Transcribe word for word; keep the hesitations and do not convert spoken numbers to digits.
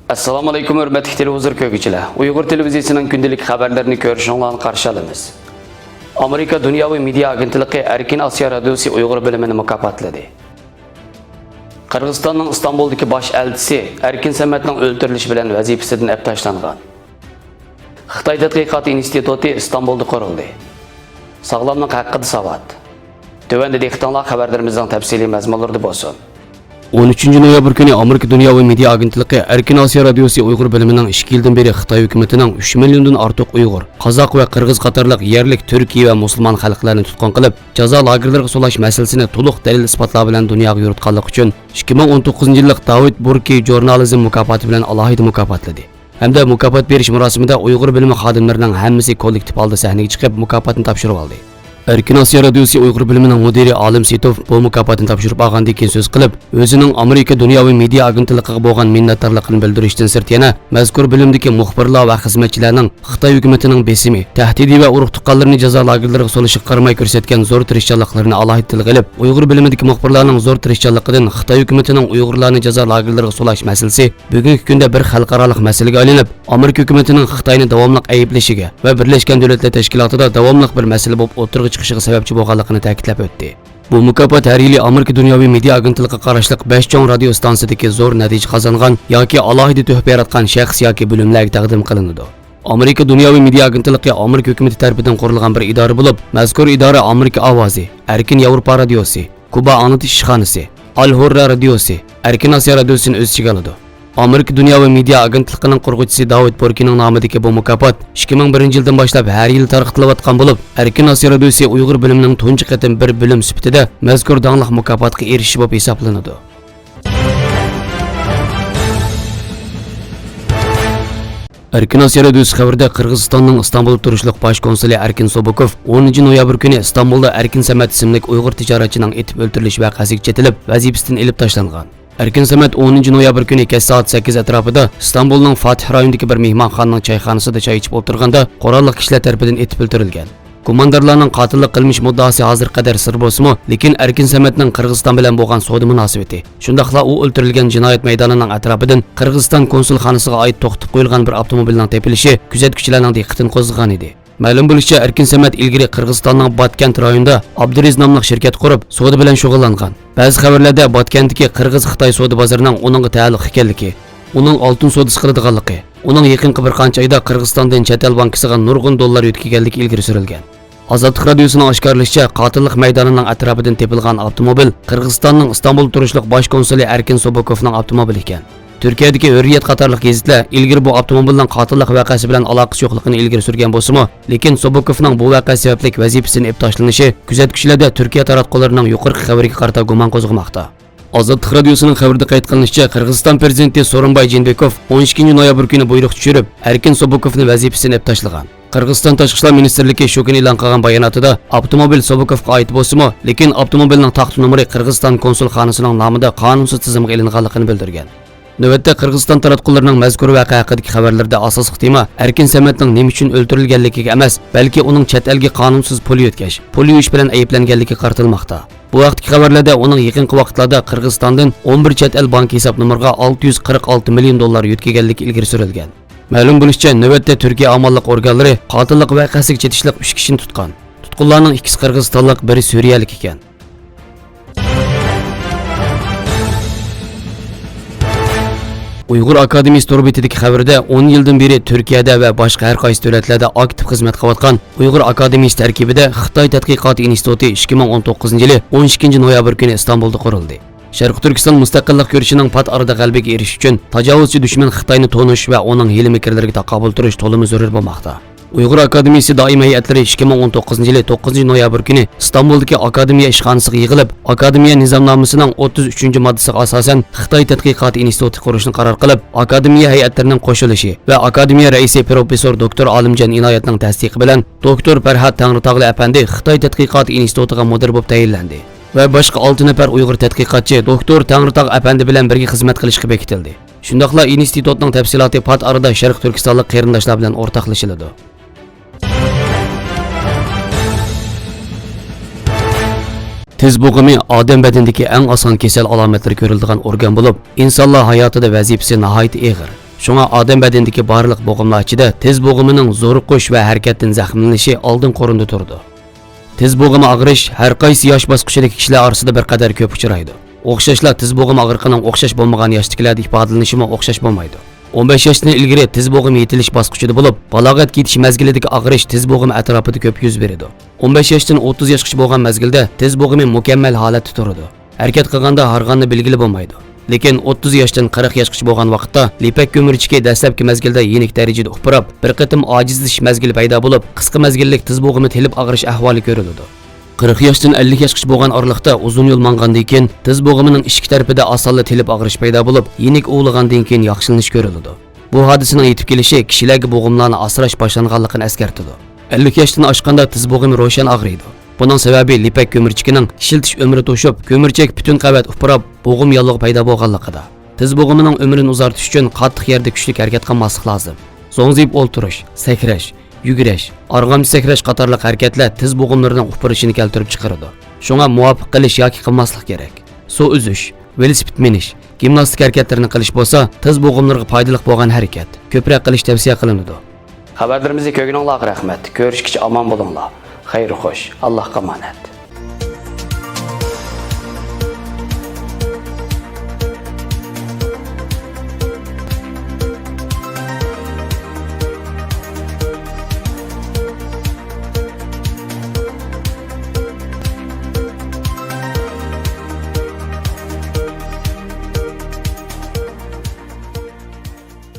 ئەسسالامۇئەلەيكۇم، ھۆرمەتلىك تېلېۋىزور كۆرگۈچىلەر! ئۇيغۇر تېلېۋىزىيىسىنىڭ كۈندىلىك خەۋەرلىرىنى كۆرۈشۈڭلارنى قارشى ئالىمىز. ئامېرىكا دۇنياۋى مېدىيا ئاگېنتلىقى ئەركىن ئاسىيا رادىيوسى ئۇيغۇر بۆلۈمىنى مۇكاپاتلىدى. قىرغىزىستاننىڭ ئىستانبۇلدىكى باش ئەلچىسى ئەركىن سەمەتنىڭ ئۆلتۈرۈلۈشى بىلەن ۋەزىپىسىدىن ئەپ تاشلانغان. خىتاي تەتقىقات ئىنستىتۇتى ئىستانبۇلدا قۇرۇلدى. ساغلاملىق ھەققىدە ساۋات. تۆۋەندە دىققىتىڭلار خەۋەرلىرىمىزنىڭ تەپسىلىي مەزمۇنلىرىدا بولسۇن. ئون ئۈچىنچى نويابىر كۈنى ئامېرىكا دۇنياۋى مېدىيا ئاگېنتلىقى ئەركىن ئاسىيا رادىيوسى ئۇيغۇر بۆلۈمىنىڭ ئىككى يىلدىن بېرى خىتاي ھۆكۈمىتىنىڭ ئۈچ مىليوندىن ئارتۇق ئۇيغۇر، قازاق ۋە قىرغىز قاتارلىق يەرلىك تۈركىي ۋە مۇسۇلمان خەلقلەرنى تۇتقۇن قىلىپ، جازا لاگېرلىرىغا سولاش مەسىلىسىنى تولۇق دەلىل-ئىسپاتلار بىلەن دۇنياغا يورۇتقانلىقى ئۈچۈن ئىككى مىڭ ئون توققۇزىنچى يىللىق داۋىد بۇركى ژۇرنالىزم مۇكاپاتى بىلەن ئالاھىدە مۇكاپاتلىدى. ھەمدە مۇكاپات بېرىش مۇراسىمىدا ئۇيغۇر بۆلۈمى خادىملىرىنىڭ ھەممىسى كوللېكتىپ ھالدا سەھنىگە چىقىپ، مۇكاپاتنى تاپشۇرۇۋالدى. ئەركىن ئاسىيا رادىيوسى ئۇيغۇر بۆلۈمىنىڭ مۇدىرى ئالىم سېيىتوف بۇ مۇكاپاتنى تاپشۇرۇپ ئالغاندىن كېيىن سۆز قىلىپ، ئۆزىنىڭ ئامېرىكا دۇنياۋى مېدىيا ئاگېنتلىقىغا بولغان مىننەتدارلىقىنى بىلدۈرۈشتىن سىرت يەنە مەزكۇر بۆلۈمدىكى مۇخبىرلار ۋە خىزمەتچىلەرنىڭ خىتاي ھۆكۈمىتىنىڭ بېسىمى، تەھدىتى ۋە ئۇرۇق-تۇغقانلىرىنى جازا لاگېرلىرىغا سولىشىغا قارىماي كۆرسەتكەن زور تىرىشچانلىقلىرىنى ئالاھىدە تىلغا ئېلىپ، ئۇيغۇر بۆلۈمىدىكى مۇخبىرلارنىڭ زور تىرىشچانلىقىدىن خىتاي ھۆكۈمىتىنىڭ ئۇيغۇرلارنى جازا لاگېرلىرىغا سولاش مەسىلىسى بۈگۈنكى كۈندە بىر خەلقئارالىق مەسىلىگە ئايلىنىپ، ئامېرىكا ھۆكۈمىتىنىڭ خىتاينى داۋاملىق ئەيىبلىشىگە ۋە بىرلەشكەن دۆلەتلەر تەشكىلاتىدا داۋاملىق بىر مەسىلە بولۇپ ئوتتۇرىغا چىقىشىغا سەۋەبچى بولغانلىقىنى تەكىتلەپ ئۆتتى. بۇ مۇكاپات ھەر يىلى ئامېرىكا دۇنياۋى مېدىيا ئاگېنتلىقىغا قاراشلىق بەش چوڭ رادىيو ئىستانسىسىدىكى زور نەتىجە قازانغان ياكى ئالاھىدە تۆھپە ياراتقان شەخس ياكى بۆلۈملەرگە تەقدىم قىلىنىدۇ. ئامېرىكا دۇنياۋى مېدىيا ئاگېنتلىقى ئامېرىكا ھۆكۈمىتى تەرىپىدىن قۇرۇلغان بىر ئىدارە بولۇپ، مەزكۇر ئىدارە ئامېرىكا ئاۋازى، ئەركىن ياۋروپا رادىيوسى، كۇبا ئاڭلىتىش ئىشخانىسى، ئال ھۇررا رادىيوسى، ئەركىن ئاسىيا رادىيوسىنى ئۆز ئىچىگە ئالىدۇ. ئامېرىكا دۇنياۋى مېدىيا ئاگېنتلىقىنىڭ قۇرغۇچىسى داۋىد بوركىنىڭ نامىدىكى بۇ مۇكاپات ئىككى مىڭ بىرىنچى يىلدىن باشلاپ ھەر يىلى تارقىتىلىۋاتقان بولۇپ، ئەركىن ئاسىيا رادىيوسى ئۇيغۇر بۆلۈمىنىڭ تۇنجى قېتىم بىر بۆلۈم سۈپىتىدە مەزكۇر داڭلىق مۇكاپاتقا ئېرىشىشى بولۇپ ھېسابلىنىدۇ. ئەركىن ئاسىيا رادىيوسى خەۋىرىدە قىرغىزىستاننىڭ ئىستانبۇلدا تۇرۇشلۇق باش كونسۇلى ئەركىن سوبۇكوف ئونىنچى نويابىر كۈنى ئىستانبۇلدا ئەركىن سەمەت ئىسىملىك ئۇيغۇر تىجارەتچىنىڭ ئېتىپ ئۆلتۈرۈلۈشى ۋەقەسىگە چېتىلىپ، ۋەزىپىسىدىن ئېلىپ تاشلانغان. ئەركىن سەمەت ئونىنچى نويابىر كۈنى كەچ سائەت سەككىز ئەتراپىدا ئىستانبۇلنىڭ فاتىھ رايونىدىكى بىر مېھمانخانىنىڭ چايخانىسىدا چاي ئىچىپ ئولتۇرغاندا، قوراللىق كىشىلەر تەرىپىدىن ئېتىپ ئۆلتۈرۈلگەن. گۇماندارلارنىڭ قاتىللىق قىلمىش مۇددىئاسى ھازىرغا قەدەر سىر بولسىمۇ، لېكىن ئەركىن سەمەتنىڭ قىرغىزىستان بىلەن بولغان سودا مۇناسىۋىتى، شۇنداقلا ئۇ ئۆلتۈرۈلگەن جىنايەت مەيدانىنىڭ ئەتراپىدىن قىرغىزىستان كونسۇلخانىسىغا ئائىت توختىتىپ قويۇلغان بىر ئاپتوموبىلنىڭ تېپىلىشى كۆزەتكۈچىلەرنىڭ دىققىتىنى قوزغىغان ئىدى. مەلۇم بولۇشىچە، ئەركىن سەمەت ئىلگىرى قىرغىزىستاننىڭ باتكەنت رايونىدا ئابدۇرېز ناملىق شىركەت قۇرۇپ، سودا بىلەن شۇغۇللانغان. بەزى خەۋەرلەردە باتكەنتتىكى قىرغىز-خىتاي سودا بازىرىنىڭ ئۇنىڭغا تەئەللۇق ئىكەنلىكى، ئۇنىڭ ئالتۇن سودىسى قىلىدىغانلىقى، ئۇنىڭ يېقىنقى بىر قانچە ئايدا قىرغىزىستاندىن چەت ئەل بانكىسىغا نۇرغۇن دوللار يۆتكىگەنلىكى ئىلگىرى سۈرۈلگەن. ئازادلىق رادىيوسىنىڭ ئاشكارىلىشىچە، قاتىللىق مەيدانىنىڭ ئەتراپىدىن تېپىلغان ئاپتوموبىل قىرغىزىستاننىڭ ئىستانبۇلدا تۇرۇشلۇق باش كونسۇلى ئەركىن سوبۇكوفنىڭ ئاپتوموبىلى ئىكەن. تۈركىيەدىكى ھۆررىيەت قاتارلىق گېزىتلەر ئىلگىرى بۇ ئاپتوموبىلنىڭ قاتىللىق ۋەقەسى بىلەن ئالاقىسى يوقلۇقىنى ئىلگىرى سۈرگەن بولسىمۇ، لېكىن سوبۇكوفنىڭ بۇ ۋەقە سەۋەبلىك ۋەزىپىسىدىن ئېلىپ تاشلىنىشى كۆزەتكۈچىلەردە تۈركىيە تاراتقۇلىرىنىڭ يۇقىرىقى خەۋىرىگە قارىتا گۇمان قوزغىماقتا. ئازادلىق رادىيوسىنىڭ خەۋىرىدە قەيت قىلىنىشىچە، قىرغىزىستان پىرېزىدېنتى سورۇنباي جېنبېكوف ئون ئىككىنچى نويابىر كۈنى بۇيرۇق چۈشۈرۈپ، ئەركىن سوبۇكوفنى ۋەزىپىسىدىن ئېلىپ تاشلىغان. قىرغىزىستان تاشقى ئىشلار مىنىستىرلىكى شۇ كۈنى ئېلان قىلغان باياناتىدا، ئاپتوموبىل سوبۇكوفقا ئائىت بولسىمۇ، لېكىن ئاپتوموبىلنىڭ تاختا نومۇرى قىرغىزىستان كونسۇلخانىسىنىڭ نامىدا قانۇنسىز تىزىمغا ئېلىنغانلىقىنى بىلدۈرگەن. نۆۋەتتە قىرغىزىستان تاراتقۇلىرىنىڭ مەزكۇر ۋەقە ھەققىدىكى خەۋەرلىرىدە ئاساسلىق تېما ئەركىن سەمەتنىڭ نېمە ئۈچۈن ئۆلتۈرۈلگەنلىكىگە ئەمەس، بەلكى ئۇنىڭ چەت ئەلگە قانۇنسىز پۇل يۆتكەش، پۇل يۇيۇش بىلەن ئەيىبلەنگەنلىكىگە قارىتىلماقتا. بۇ ھەقتىكى خەۋەرلەردە ئۇنىڭ يېقىنقى ۋاقىتلاردا قىرغىزىستاندىن ئون بىر چەت ئەل بانكا ھېساب نومۇرىغا ئالتە يۈز قىرىق ئالتە مىليون دوللار يۆتكىگەنلىكى ئىلگىرى سۈرۈلگەن. مەلۇم بولۇشىچە، نۆۋەتتە تۈركىيە ئامانلىق ئورگانلىرى قاتىللىق ۋەقەسىگە چېتىشلىق ئۈچ كىشىنى تۇتقان. تۇتقۇنلارنىڭ ئىككىسى قىرغىزىستانلىق، بىرى سۈرىيەلىك ئىكەن. ئۇيغۇر ئاكادېمىيىسى تور بېتىدىكى خەۋىرىدە، ئون يىلدىن بېرى تۈركىيەدە ۋە باشقا ھەر قايسى دۆلەتلەردە ئاكتىپ خىزمەت قىلىۋاتقان ئۇيغۇر ئاكادېمىيىسى تەركىبىدە خىتاي تەتقىقات ئىنستىتۇتى ئىككى مىڭ ئون توققۇزىنچى يىلى ئون ئىككىنچى نويابىر كۈنى ئىستانبۇلدا قۇرۇلدى. شەرقىي تۈركىستان مۇستەقىللىق كۈرىشىنىڭ پات ئارىدا غەلىبىگە ئېرىشىش ئۈچۈن تاجاۋۇزچى دۈشمەن خىتاينى تونۇش ۋە ئۇنىڭ ھىيلە-مىكىرلىرىگە تاقابىل تۇرۇش تولىمۇ زۆرۈر بولماقتا. ئۇيغۇر ئاكادېمىيىسى دائىمىي ھەيئەتلىرى ئىككى مىڭ ئون توققۇزىنچى يىلى توققۇزىنچى نويابىر كۈنى ئىستانبۇلدىكى ئاكادېمىيە ئىشخانىسىغا يىغىلىپ، ئاكادېمىيە نىزامنامىسىنىڭ ئوتتۇز ئۈچىنچى ماددىسىغا ئاساسەن خىتاي تەتقىقات ئىنستىتۇتى قۇرۇشنى قارار قىلىپ، ئاكادېمىيە ھەيئەتلىرىنىڭ قوشۇلۇشى ۋە ئاكادېمىيە رەئىسى پروفېسسور دوكتور ئالىمجان ئىنايەتنىڭ تەستىقى بىلەن دوكتور پەرھات تەڭرىتاغلى ئەپەندى خىتاي تەتقىقات ئىنستىتۇتىغا مۇدىر بولۇپ تەيىنلەندى ۋە باشقا ئالتە نەپەر ئۇيغۇر تەتقىقاتچى دوكتور تەڭرىتاغ ئەپەندى بىلەن بىرگە خىزمەت قىلىشقا بېكىتىلدى. شۇنداقلا ئىنستىتۇتنىڭ تەپسىلاتى پات ئارىدا شەرقىي تۈركىستانلىق قېرىنداشلار بىلەن ئورتاقلىشىلىدۇ. تىز بوغۇمى ئادەم بەدىنىدىكى ئەڭ ئاسان كېسەل ئالامەتلىرى كۆرۈلىدىغان ئورگان بولۇپ، ئىنسانلار ھاياتىدا ۋەزىپىسى ناھايىتى ئېغىر. شۇڭا ئادەم بەدىنىدىكى بارلىق بوغۇملار ئىچىدە تىز بوغۇمىنىڭ زورۇقۇش ۋە ھەرىكەتتىن زەخىملىنىشى ئالدىنقى ئورۇندا تۇرىدۇ. تىز بوغۇمى ئاغرىش ھەر قايسى ياش باسقۇچىدىكى كىشىلەر ئارىسىدا بىر قەدەر كۆپ ئۇچرايدۇ. ئوخشاشلا تىز بوغۇمى ئاغرىقىنىڭ ئوخشاش بولمىغان ياشتىكىلەردە ئىپادىلىنىشىمۇ ئوخشاش بولمايدۇ. ئون بەش ياشتىن ئىلگىرى تىز بوغۇمى يېتىلىش باسقۇچىدا بولۇپ، بالاغەتكە يېتىش مەزگىلىدىكى ئاغرىش تىز بوغۇمى ئەتراپىدا كۆپ يۈز بېرىدۇ. ئون بەش ياشتىن ئوتتۇز ياشقىچە بولغان مەزگىلدە تىز بوغۇمى مۇكەممەل ھالەتتە تۇرىدۇ. ھەرىكەت قىلغاندا ھارغاننى بىلگىلى بولمايدۇ. لېكىن ئوتتۇز ياشتىن قىرىق ياشقىچە بولغان ۋاقىتتا لىپەك كۆمۈرچىكى دەسلەپكى مەزگىلدە يېنىك دەرىجىدە ئۇپراپ، بىر قېتىم ئاجىزلىشىش مەزگىلى پەيدا بولۇپ، قىسقا مەزگىللىك تىز بوغۇمى تېلىپ ئاغرىش ئەھۋالى كۆرۈلىدۇ. قىرىق ياشتىن ئەللىك ياشقىچە بولغان ئارىلىقتا ئۇزۇن يول ماڭغاندىن كېيىن تىز بوغۇمىنىڭ ئىچكى تەرىپىدە ئاسانلا تېلىپ ئاغرىش پەيدا بولۇپ، يېنىك ئۇۋىلىغاندىن كېيىن ياخشىلىنىش كۆرۈلىدۇ. بۇ ھادىسىنىڭ يېتىپ كېلىشى كىشىلەرگە بوغۇملارنى ئاسراش باشلانغانلىقىنى ئەسكەرتىدۇ. ئەللىك ياشتىن ئاشقاندا تىز بوغۇمى روشەن ئاغرىيدۇ. بۇنىڭ سەۋەبى لىپەك كۆمۈرچىكىنىڭ ئىشلىتىش ئۆمرى توشۇپ، كۆمۈرچەك پۈتۈن قەۋەت ئۇپراپ، بوغۇم ياللۇغى پەيدا بولغانلىقىدا. تىز بوغۇمىنىڭ ئۆمرىنى ئۇزارتىش ئۈچۈن قاتتىق يەردە كۈچلۈك ھەرىكەت قىلماسلىق لازىم. زوڭزىيىپ ئولتۇرۇش، سەكرەش، يۈگۈرۈش، ئارغامچا سەكرەش قاتارلىق ھەرىكەتلەر تىز بوغۇملىرىنىڭ ئۇپرىشىنى كەلتۈرۈپ چىقىرىدۇ. شۇڭا مۇۋاپىق قىلىش ياكى قىلماسلىق كېرەك. سۇ ئۈزۈش، ۋېلىسىپىت مىنىش، گىمناستىك ھەرىكەتلىرىنى قىلىش بولسا تىز بوغۇملىرىغا پايدىلىق بولغان ھەرىكەت. كۆپرەك قىلىش تەۋسىيە قىلىنىدۇ. خەۋەرلىرىمىزنى كۆرگىنىڭلارغا رەھمەت. كۆرۈشكىچە ئامان بولۇڭلار. خەير خوش. ئاللاھقا ئامانەت.